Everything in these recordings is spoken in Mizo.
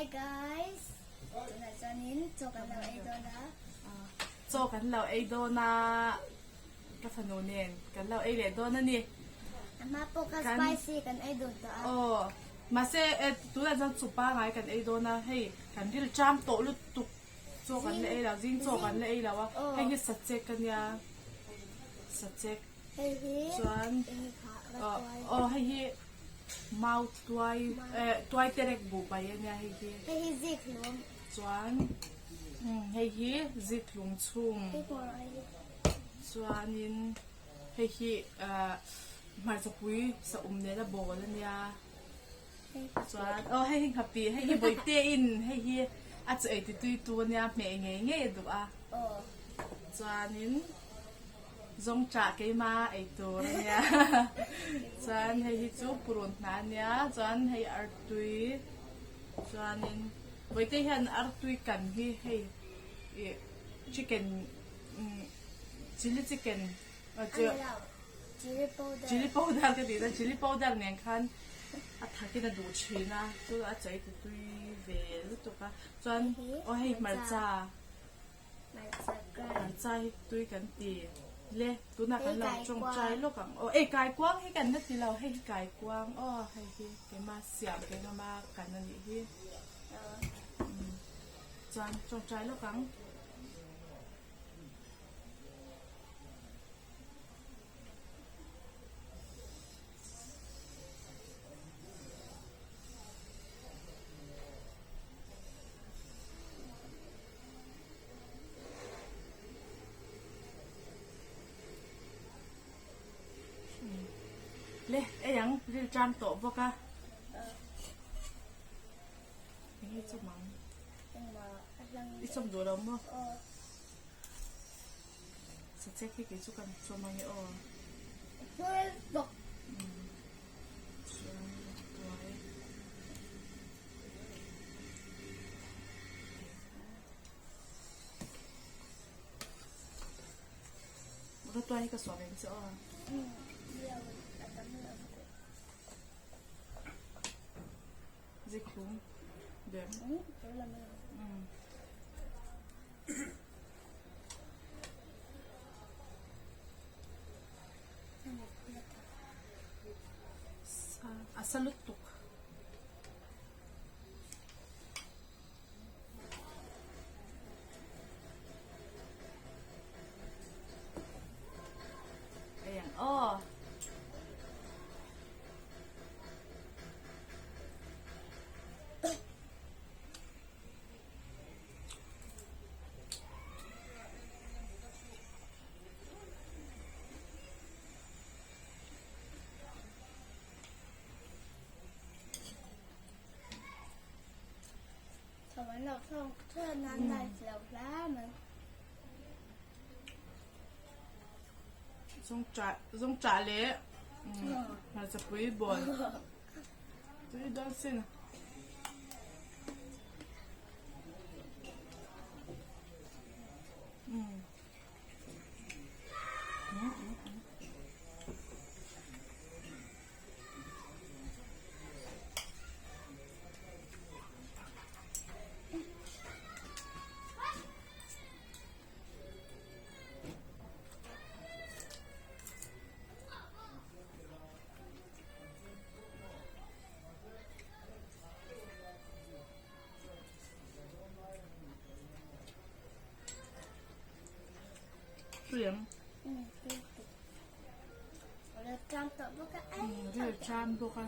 Hi guys! Tunah chuanin chaw kan lo ei dawn a. Chaw kan lo ei dawn a, ka fanu nen kan lo ei leh dawn a ni. A hma pawh kha spicy kan ei dun tawh a. Aw, mahse tunah chuan chaw pangai kan ei dawn a, hei kan ril ṭam tawh lutuk chaw kan la ei lo, zing chaw kan la ei lo a, hei hi sachek a nia, sachek. Hei hi chuan aw hei hi mau tuai eh tuai terek buh bai a nia hei hi. Hei hi zikhlum. Chuan hei hi zikhlum chhung. Chuanin hei hi ah hmarchapui saum nena bawl a nia. Chuan aw hei hi nghapih hei hi bawihte in hei hi a chaw ei ti tui tu a nia hmeh ngei ngei a duh a. Chuanin. Zawngṭah keimah ei tur a nia. Chuan hei hi chu purun hna a nia. Chuan hei artui chuanin Vawite hian artui kan hi hei ih chicken chilli chicken chilli powder ka tih na chilli powder nen khan a thakin a duh thin a chu a chei ti tui ve lutuk a. Chuan aw hei hmarcha. Hmarcha hi tui kan ti le tunah kan lo tawngtai lawk ang aw ei kaikuang hi kan la ti lo hei hi kaikuang aw hei hi keimah siam keimah kan anih hi chuan tawngtai lawk ang. Le ei ang ril tang tawh bawk a enge chawm ang i chawm duh lo maw sachek hi kei chu kan chawm ang e aw chuan tuai. Rawtuai hi ka suah ve ang che aw. Zikhlum ber. A sa lutuk. Ayan, oh. Zawngṭah leh hmarchapui bawl tui dawn sin. Tui Ril ṭam bawk a.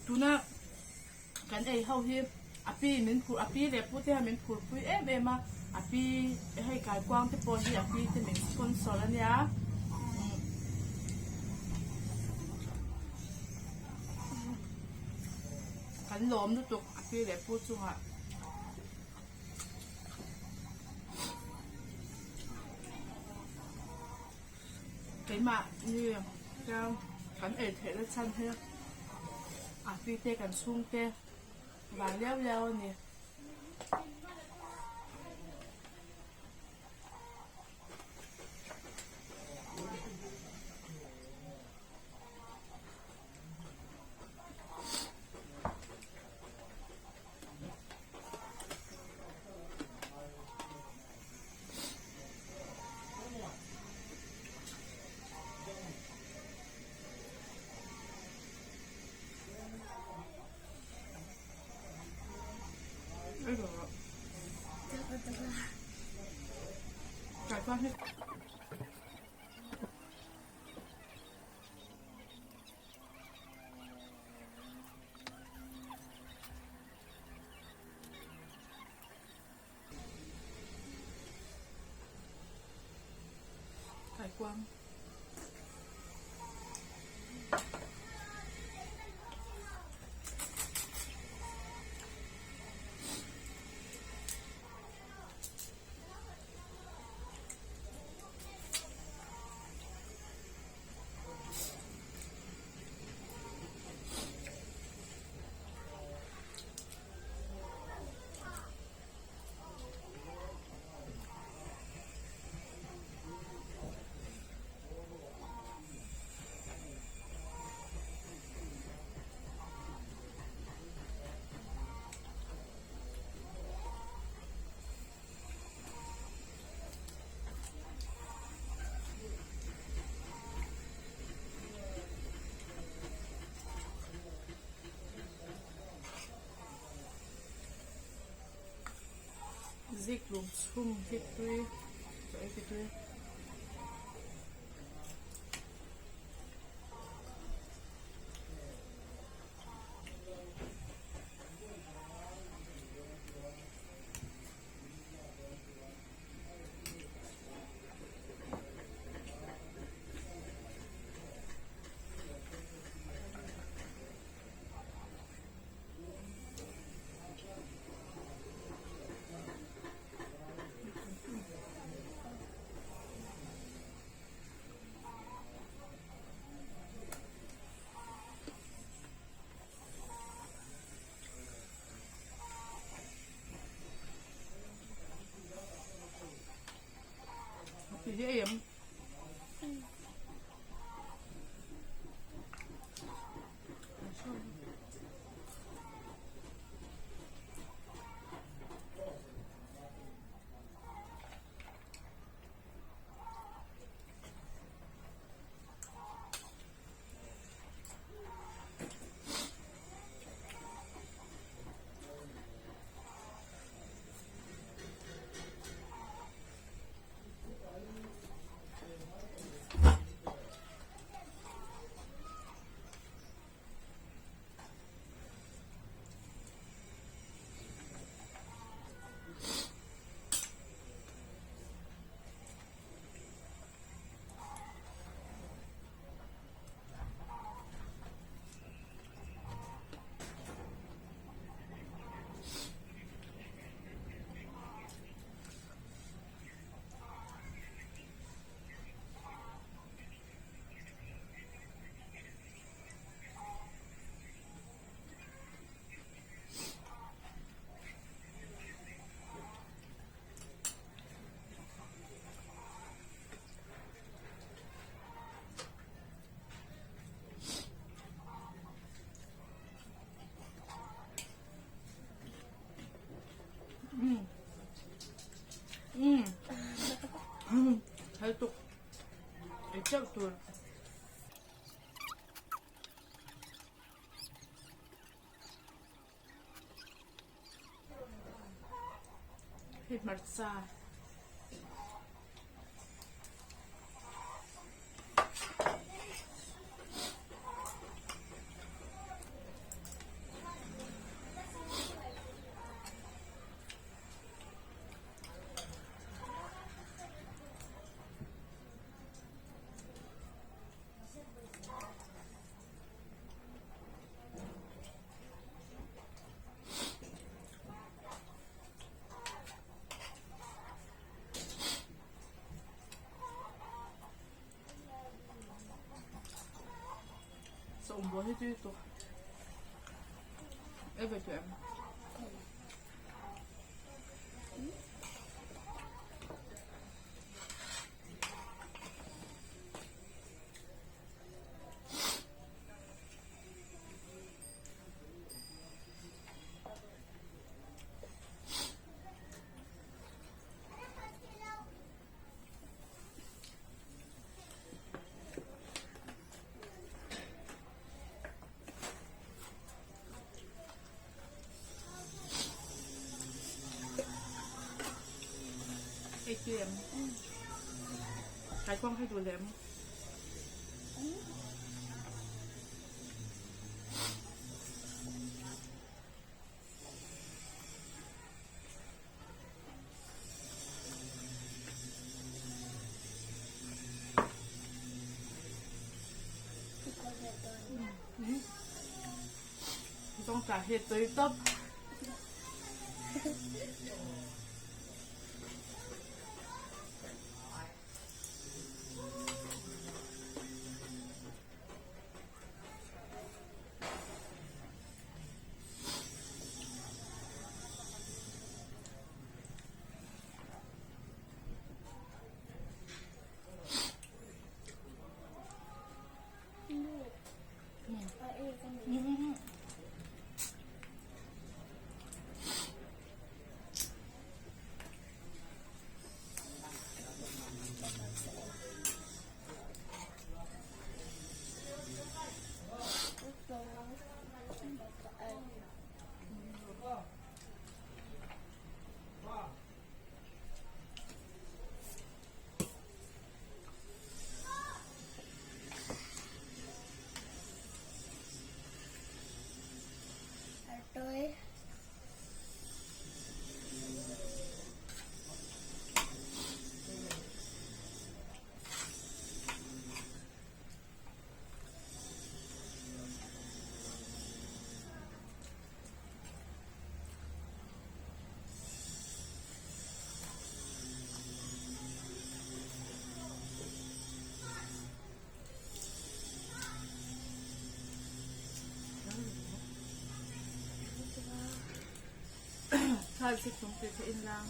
Tuna. Kan ei ho hi a pi min phur a pi leh pu te hian min phur pui em em a, a pi hei kaikuang te pawh hi a pi te min sponsor a nia. Kan lawm lutuk a pi leh pu chungah. Keimah ni chuan kan ei theih na chhan hi a pi te kan chhungte vang liau liau a ni. Kaikuang. Zikhlum chhum hi tui chaw ei hi tui. Hi ei em? Thal tuk. Ei teuh tur. Hei hmarcha. hi tui lutuk. Ei ve tui em? Ei tui em? Kaikuang hi duh leh em? Zawngtah hi tui tawp. Thal sik tung ti kha in lang.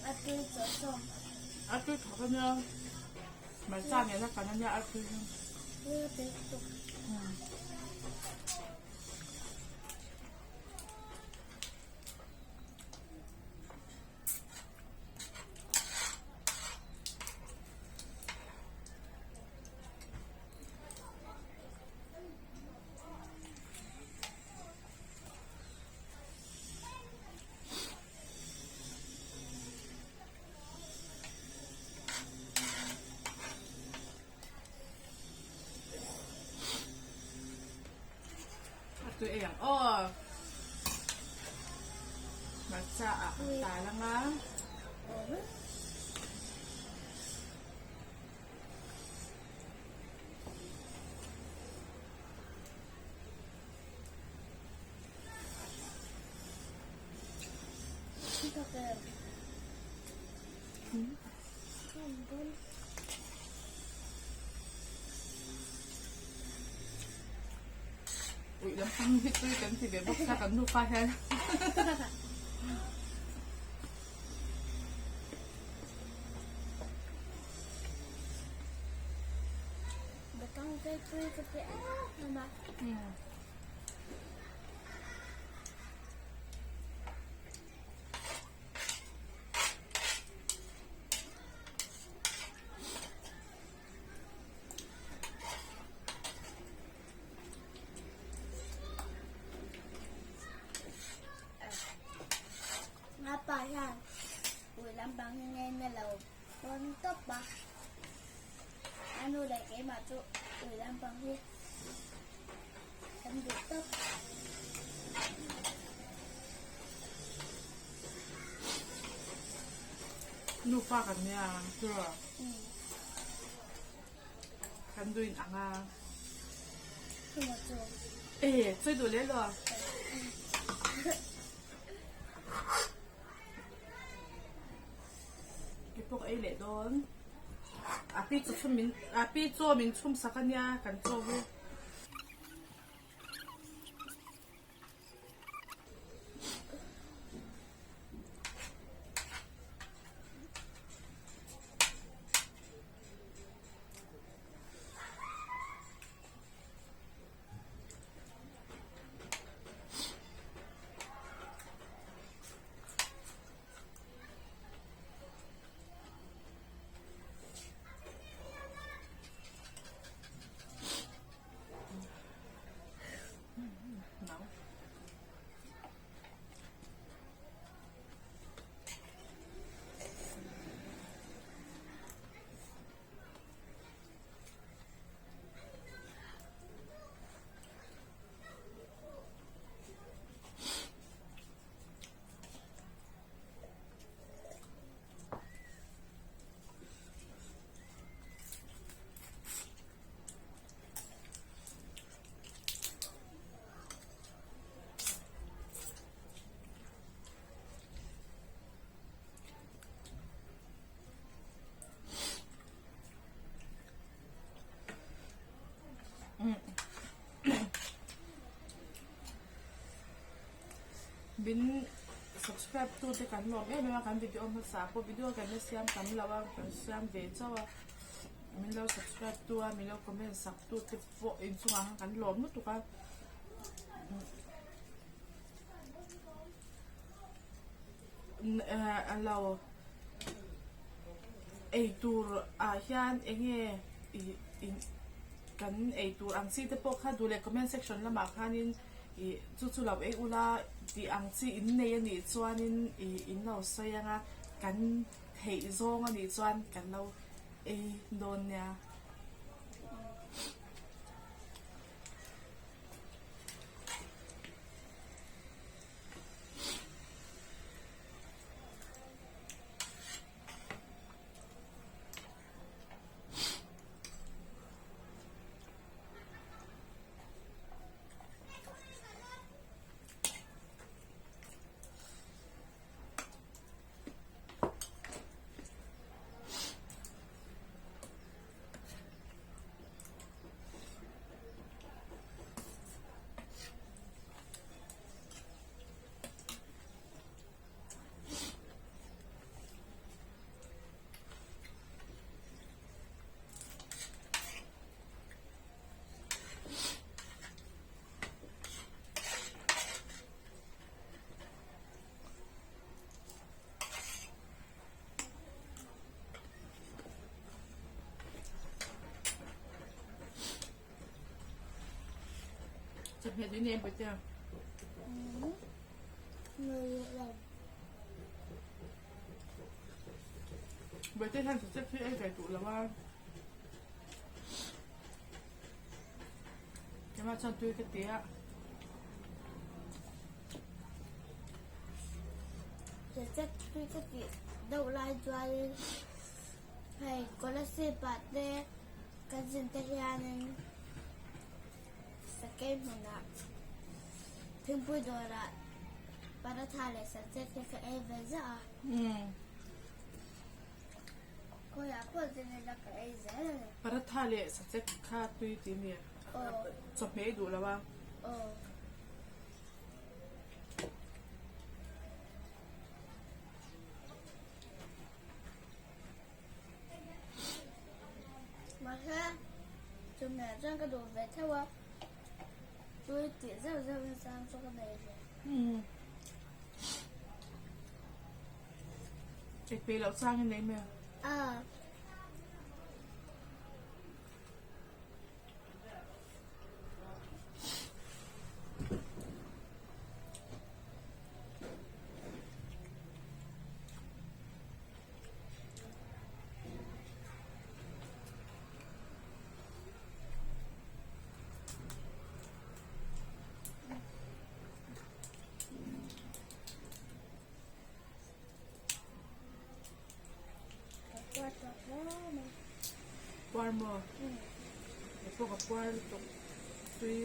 A tui thak a nia. Hmarcha nen a kan a nia a tui hi. A tui ei ang aw. Hmarcha ah kan tal anga. Ui lampang hi tui kan ti ve bawk kha kan nupa hian. Ngapa hian ui lampang hi ngaina lo pawn tawp a, a nu leh keimah chu ui lampang hi kan duh tawp. Nufa kan nia chu kan duin ang a. E, chawi duh leh lo. Kei pawh ka ei leh dawn. A pi chaw chhum min a pi chaw min chhum sak a nia kan chaw hi. Min subscribe tu te kan lawm em em a kan video hmasa pawh video kan la siam tam lo a kan siam ve chauh a min lo subscribe tu a min lo comment sak tu te pawh inchungah khan kan lawm lutuk a. A lo eitur ah hian enge ih in kan eitur ang chi te pawh kha duh leh comment section lamah khanin ih chu chu lo ei ula tih ang chi in nei a nih chuanin ih in lo sawi ang a kan theih zawng a nih chuan kan lo ei dawn nia. Chawhmeh tui nei pawh tia. Bawihte hian chawchek hi ei ve duh lo a. Keimah chuan tui ka ti a. Chawchek tui ka tih deuh lai chuanin hei Kolasib ah te kan zin te hianin Sakei hmunah thingpui dawrah paratha leh sachek te ka ei ve zauh a. Khawiah pawh zin ila ka ei zel a ni. Paratha leh sachek kha tui tih mi chawhmeh i duh lo a. Aw. Mahse chumhmeh chuan ka duh ve theuh a, tui tih zeuh zeuh in sang chu ka nei ve. Ei peih loh chang i nei mai a. Aw. Puar maw? He pawh ka puar lutuk tui.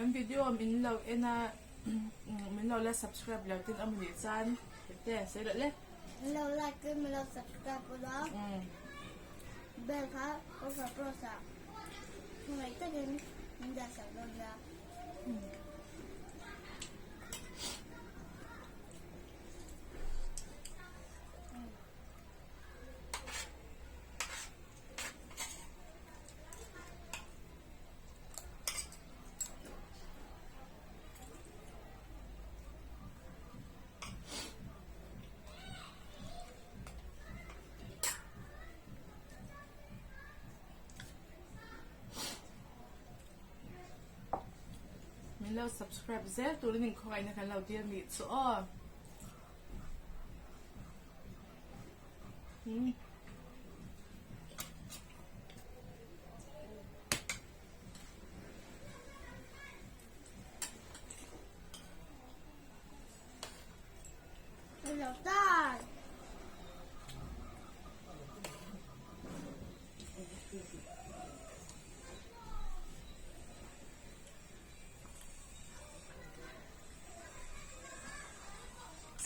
Kan video min lo en a min lo la subscribe lo ten awm anih chuan te sawi loh le. Min lo like in min lo subscribe ula. Bell kha over cross ah hmangaih takin min dah sak dawn nia. Min lo subscribe zel turin inkhawngaihna kan lo dil nih chu aw. Hmm.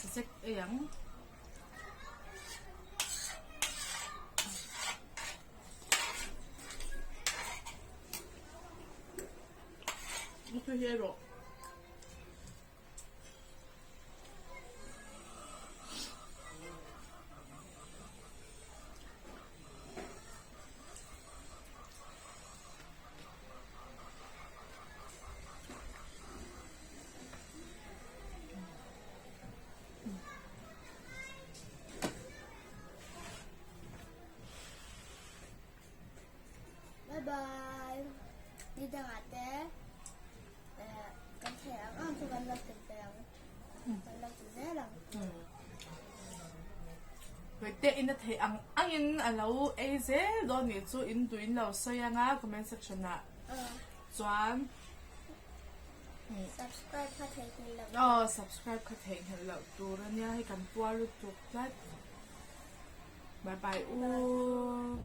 Sasek ei ang. Ito hi erawh. Bye bye. Ni dangah te kan thei ang ang chu kan lo ti ve ang. Kan lo ti zel ang. Hawihte in a theih ang angin a lo ei zel dawn nih chu in duh in lo sawi anga comment section ah chuan Subscribe kha theihnghilh loh. Aw subscribe kha theihnghilh loh tur ania hei kan puar lutuk tlat. Bye bye u.